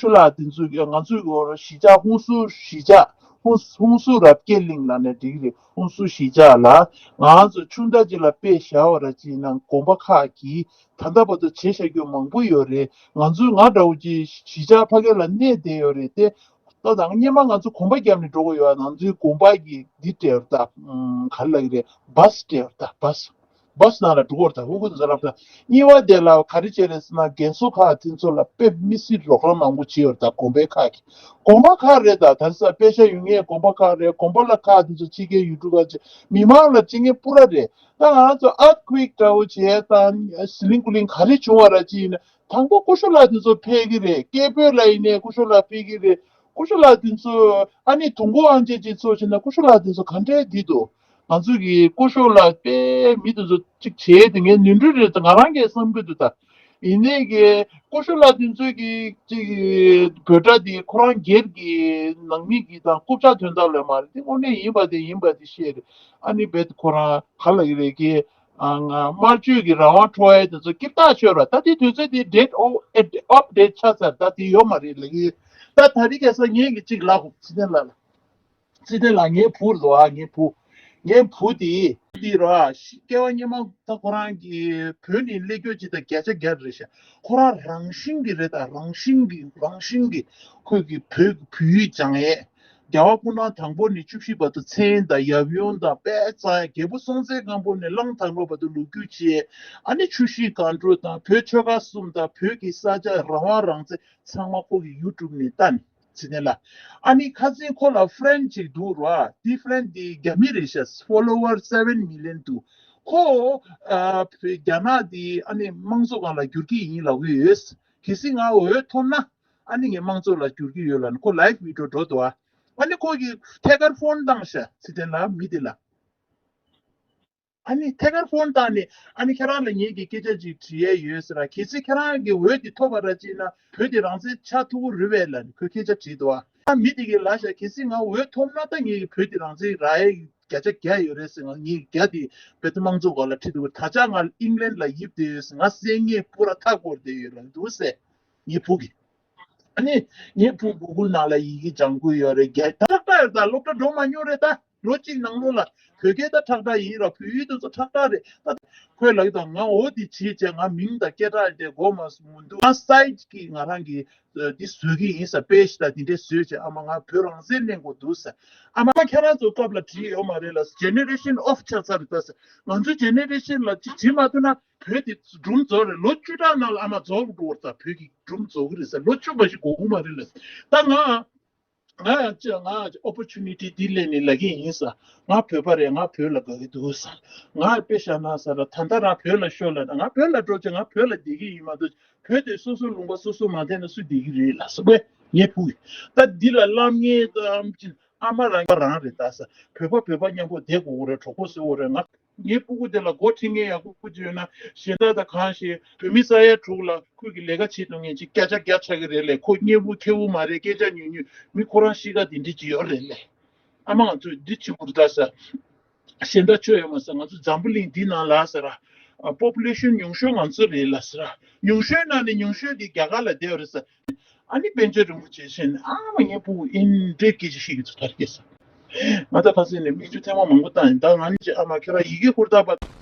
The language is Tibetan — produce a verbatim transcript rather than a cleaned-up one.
ཆུ་ལག་དེ་ཚོ་ང་ཚོའི་གཞིས་ཆགས་ཧུན་སུར་གཞིས་ཆགས་ཧུན་ཧུན་སུར་རབ་རྒྱས་གླིང་ལབ་ནས་འགྲིག་རེད། ཧུན་སུར་གཞིས་ཆགས་ལ་ང་ཚོ་ཆུང་མཐའ་ཅིག་ལ་དཔེ་བཞག་པ་ར་ཅིག་ན་དགོན་པ་ཁག་གིས་ད་ལྟ་བར་དུ་བྱས་བཞག་རྒྱུ་མང་པོ་ཡོད་རེད། ང་ཚོའི་ང་འདྲ་བོ་ཅིག་གཞིས་ཆགས་ཕ་གི་ལ་གནས་བསྡད་ཡོད་རེད་དེ། ད་ད་སྔོན་མ་ང་ཚོ་གོམ་པ་བརྒྱབ་ནས་འགྲོ་གི་ཡོད། ང་ཚོའི་དགོན་པ་གི་འདི་སྤྲད་ཡོད་ད། ག་རེ་ལབ་ཀྱི་རེད། བཱས་སྤྲད་ཡོད་ད་བཱས། བཱས་ནང་ལ་འགྲོ་གི་ཡོད་ད། ཧུ་ཁུ་དེ་ཚོ་ལབ་ད། གཉིས་པ་དེ་ལ་ག་རེ་བྱས་རེད་ཟེར་ན་རྒན་གསོ་ཁག་དེ་ཚོ་ལ་དཔེ་མི་སྲིད་རོགས་རམ་མང་པོ་བྱས་ཡོད་ད། དགོན་པའི་ཁག་གིས། དགོན་པ་ཁག་རེད་ད། ད་ས་དཔེ་ཆ་ཡོད་མཁན་དགོན་པ་ཁག་རེད། དགོན་པ་ལ་ཁག་དེ་ཚོ་ཕྱི་རྒྱལ་ཡུལ་གྲུ་ཁག་ཅིག་མི་མང་ལ་བྱེད་མཁན་པུ་ར་རེད། ད་ང་ཚོ་ཨར་ཐི་ཁུ་ཝེག་འདྲ་བོ་བྱས་དང་ཟི་ལིང་ཀུ་ལིང་ག་རེ་བྱུང་བ་ར་ཅིག་ཡིན་ན། དང་པོ་ཀུ་ཤུ་ལགས་དེ་ཚོ་ཕེབས་ཀྱི་རེད། སྐད་འབོད་ལ་ཡིན་ནའི་ཀུ་ཤུ་ལགས་ཕེབས་ཀྱི་རེད། ཀུ་ཤུ་ལགས་དེ་ཚོ་ཨ་ནི་དུང་ཕོ་ཨང་ཅེ་ཅེ་ཚོ་བྱས་ན་ཀུ་ཤུ་ལགས་དེ་ཚོ་ག་འདྲས་བསྡད་འདུག་ང་ཚོ་གི་ཀུ་ཤུ་ལགས་དཔེ་མི་དེ་ཚོ་གཅིག་བྱས་དེ་ངས་ནོར་འཁྲུལ་རེད་ང་རང་གིས་བསམ་གྱི་འདུག་ད། ཡིན་ནའི་གི་ཀུ་ཤུ་ལགས་དེ་ཚོ་གི་གཅིག་འབོད་སྒྲ་དེ་ཁོ་རང་སྒེར་གྱི་ནང་མི་གི་དང་རྐུབ་ཀྱག་དོན་དག་ལས་མ་རེད། དེ་དངོས་གནས་ཡིན་པ་དེ་ཡིན་པ་དེ་བཤད་རེད། ཨ་ནི་རྦད་ཁོ་རང་ག་ལབ་ཀྱི་རེད་གི་ཨ་ང་སྨྲ་བརྗོད་ཀྱི་རང་དབང་འཕྲོག་ཡ་དེ་ཚོ་སྐྱིད་ཐག་ཆོད་ར། ད་དེ་དུས་ཚོད་དེ་date of update ཆགས་ཚར། ད་དེ་ཡོད་མ་རེད་ལབ་ཀྱི། ད་ད་རེས་ཁ་སང་ངེད་ཀྱི་གཅིག་ལབ་ཚེ་བརྟན་ལགས་ལ། ཚེ་བརྟན་ལགས་ངའི་བུ་རེད་བ། ངའི་བུ། ངའི་བུ་དེ་དེ་ར་སྐྱེ་བ་སྔོན་མ་ད་ཁོ་རང་གི་བོད་ནས་སླེབས་རྒྱུ་ཅིག་ད་བརྒྱ་ཆ་བརྒྱ་རེད་ཤག་ཁོ་རང་རང་བཞིན་གྱི་རེད། ད་རང་བཞིན་གྱི་རང་བཞིན་གྱི་ཁོས་ཀྱི་བོད་བོད་ཡིག་སྦྱང་ཡས། རྒྱལ་བ་སྐུ་ཕྲེང་དང་པོ་ནས་བཅུ་བཞི་བར་དུ་མཚན་དང་ཡབ་ཡུམ་དང་དཔེ་གཙང་ཡ། རྒྱལ་པོ་སྲོང་བཙན་སྒམ་པོ་ནས་གླང་དར་ལོ་བར་དུ་ལོ་རྒྱུས་བྱས། ཨ་ནི་ཆུ་བཞི་སྒང་དྲུག་དང་བོད་ཆོལ་ཁ་གསུམ་དང་བོད་ཀྱི་ས་ཆ་རང་དབང་རང་བཙན་ཚང་མ་ཁོ་གི་ཡུ་ཊུབ་ནས་ལྟ་ནས་ཚེ་བརྟན་ལགས། ཨ་ནི་ཁ་སང་ཁོ་ལ་ཕི་རེན་ཌི་ཅིག་འདུག་ར། དེ་ཕི་རེན་ཌི་དེ་རྒྱ་མི་རེད་ཤག follower seven million འདུག་ཁོ་ཨ་རྒྱ་ནག་དེ་ཨ་ནི་དམངས་གཙོ་སྒང་ལ་བསྒྱུར་གྱི་ཡིན་ལབ་ཀྱི་ཡོད། གལ་སྲིད་ང་འོས་ཐོབ་ན། ཨ་ནི་ངས་དམངས་གཙོ་ལ་བསྒྱུར་གྱི་ཡོད་ལབ་ནས་ཁོ་ལའིབ་བི་ཌི་ཡོ་འགྲོ་འདུག་ཨ་ནི་ཁོ་གིས་ཐད་ཀར་ཕོན་བཏང་ཤག་ཚེ་བརྟན་ལགས་མི་དེ་ལ། ཨ་ནི་ཐད་ཀར་ཕོན་བཏང་ནས་ཨ་ནི་ཁྱེད་རང་ལ་ངེད་ཀྱིས་སྐད་ཆ་ཅིག་དྲི་ཡས་ཡོད་ཟེར། གལ་སྲིད་ཁྱེད་རང་གི་འོས་དེ་ཐོབ་པ་ར་ཅིག་ན་བོད་དེ་རང་བཙན་ཆགས་ཐུབ་ཀྱི་རེད་པས་ལབ་ནས་ཁོས་སྐད་ཆ་དྲིས་འདུག་ཨ་མི་དེ་གིས་ལབ་ཤག་གལ་སྲིད་ང་འོས་ཐོབ་ན་ད་ངེད་ཀྱིས་བོད་དེ་རང་བཙན་རག་ཡས་བརྒྱ་ཆ་བརྒྱ་ཡོད་རེད་ཟེར། ང་ངེད་བརྒྱ་དེ་བོད་དེ་དམངས་གཙོ་སྒང་ལ་ཁྲིད་འདུག་ད་ཆ་ང་ཨིང་ལན་ལ་ཡིབ་བསྡད་ཡོད་ཟེར། ང་སེམས་ངལ་པུ་ར་མཐའ་བསྐོར་བསྡད་ཡོད་ལབ་འདུག་ཟེར། ངའི་བུ་གིས། ཨ་ནི་ངའི་བུ་གུ་གུལ་ནང་ལ་ཡི་གེ་སྦྱང་གི་ཡོད་རེད། རྒྱ་ད་ཁྲག་ཁྲག་ཡོད་ད། སློབ་གྲྭ་འགྲོ་མ་མྱོང་རེད་ད། ལོ་གཅིག་ནང་ལོགས་ལ་བོད་སྐད་ད་ཁྲག་ཁྲག་ཡིན་ར། བོད་ཡིག་དེ་ཚོ་ཁྲག་ཁྲག་རེད་ད། ཁོས་ལབ་ཀྱི་ད་ང་འོ་དེ་བྱེད་བྱས་ང་མིང་དང་སྐད་གྲགས་དེ་གོ་མ་སོང་མི་འདུག་ང་སའིཊ་གི་ང་རང་གི་འདི་བཟོ་གི་ཡིན་ས། པེ་ཇི་ད་དེ་འདྲས་བཟོས་བྱས་ཨ་མ་ང་བོད་རང་བཙན་གླེང་དགོས་འདུག་ཟེར། ཨ་མ་ཁྱེད་རང་ཚོ་སྐབས་ལ་བྲིས་ཡོད་མ་རེད་ལ། ཇེ་ནེ་རེ་ཤན་ཨོཕ་ཆགས་ཚར་རེད་ད་ཟེར། ང་ཚོའི་ཇེ་ནེ་རེ་ཤན་ལ་ཅིག་བྲིས་མ་ཐུབ་ན། བོད་དེ་སྒྲུང་རྫོགས་རེད། ལོ་བཅུ་ཕྲག་ནང་ལ་ཨ་མ་རྫོགས་འགྲོ་བར་ད། བོད་ཀྱི་སྒྲུང་རྫོགས་གི་རེད་ཟེར། ལོ་བཅུ་མ་ཞིག་འགོར་གི་མ་རེད་ལ། ད་ང་ང་ཡང་ཅི་ང་ཨོ་པོར་ཅུ་ནི་ཊི་འདི་ལེན་ནས་ལབ་ཀྱི་ཡིན་ས། ང་བོད་པ་རེད། ང་བོད་ལ་དགའ་གི་འདུག་ས། ང་དཔེ་བཞག་ན་ས་ར་ད་ལྟ་རང་བོད་ལ་ཤོར་ལ། ང་བོད་ལ་འགྲོ་ཆེ་ང་བོད་ལ་བསྡད་ཀྱི་ཡིན་མ་གཏོགས་བོད་དེ་སོ་སོ་ལུང་པ་སོ་སོ་མ་བསྡད་ན་སུ་བསྡད་ཀྱི་རེད་ལ་ས། ངའི་བུ་གིས་ད་འདི་ལ་སློབ་གཉེར་དང་ཨ་མ་རང་རང་རེད་ད་ས། བོད་པ་བོད་པ་མཉམ་པོ་བསྡད་དགོས་རེད། གྲོགས་པོ་བཟོ་དགོས་རེད། ང་ངའི་སྤུ་གུ་དེ་ལ་མགོ་ཁྲིད་མཁན་ཡག་པོ་ཅིག་ཡོད་ན་གཞན་དག་དང་གང་ཞིག་བོད་མི་ས་ཡ་དྲུག་ལ་ཁོས་ཀྱི་ལས་ཀ་བྱེད་ཐུབ་མཁན་ཅིག་བརྒྱ་ཆ་བརྒྱ་ཆགས་ཀྱི་རེད་ལས། ཁོ་མཉེས་པོ་ཁེ་པོ་མ་རེད། སྐད་ཆ་ཉུང་ཉུང་མི་ཁོ་རང་གཤིས་ཀ་དེ་འདྲ་ཅིག་ཡོད་རེད་ལས། ཨ་མ་ང་ཚོས་འདི་བྱེད་དགོས་རེད་ད་ཟེར། གཞན་དག་ཆོས་ཡོད་མ་ཟེར། ང་ཚོ་འཛམ་བུ་གླིང་འདི་ནང་ལ་ཟེར་ར། པོ་པུ་ལེ་ཤན་ཉུང་ཤོས་ང་ཚོ་རེད་ལ་ཟེར་ར། ཉུང་ཤོས་ནང་ནས་ཉུང་ཤོས་འདི་རྒྱ་གར་ལ་བསྡད་ཡོད་རེད་ཟེར། ཨ་ནི་པཎ་ཆེན་རིན་པོ་ཆེ་ཕྱིན་ནས་ཨ་མ་ངའི་སྤུ་གུ་ཨིན་འདྲའི་སྐད་ཆ་བཤད་ཀྱི་འདུག་ད་སྐད་ས། ང་ད་ཁ་སང་ནས་མིག་ཆུ་ཐེངས་མ་མང་པོ་བཏང་ཡིན། ད་ང་གཉིས་ཀྱི་ཨ་མ་ཁྱེད་རང་ཡི་གེ་ཧུར་ཐག་པ།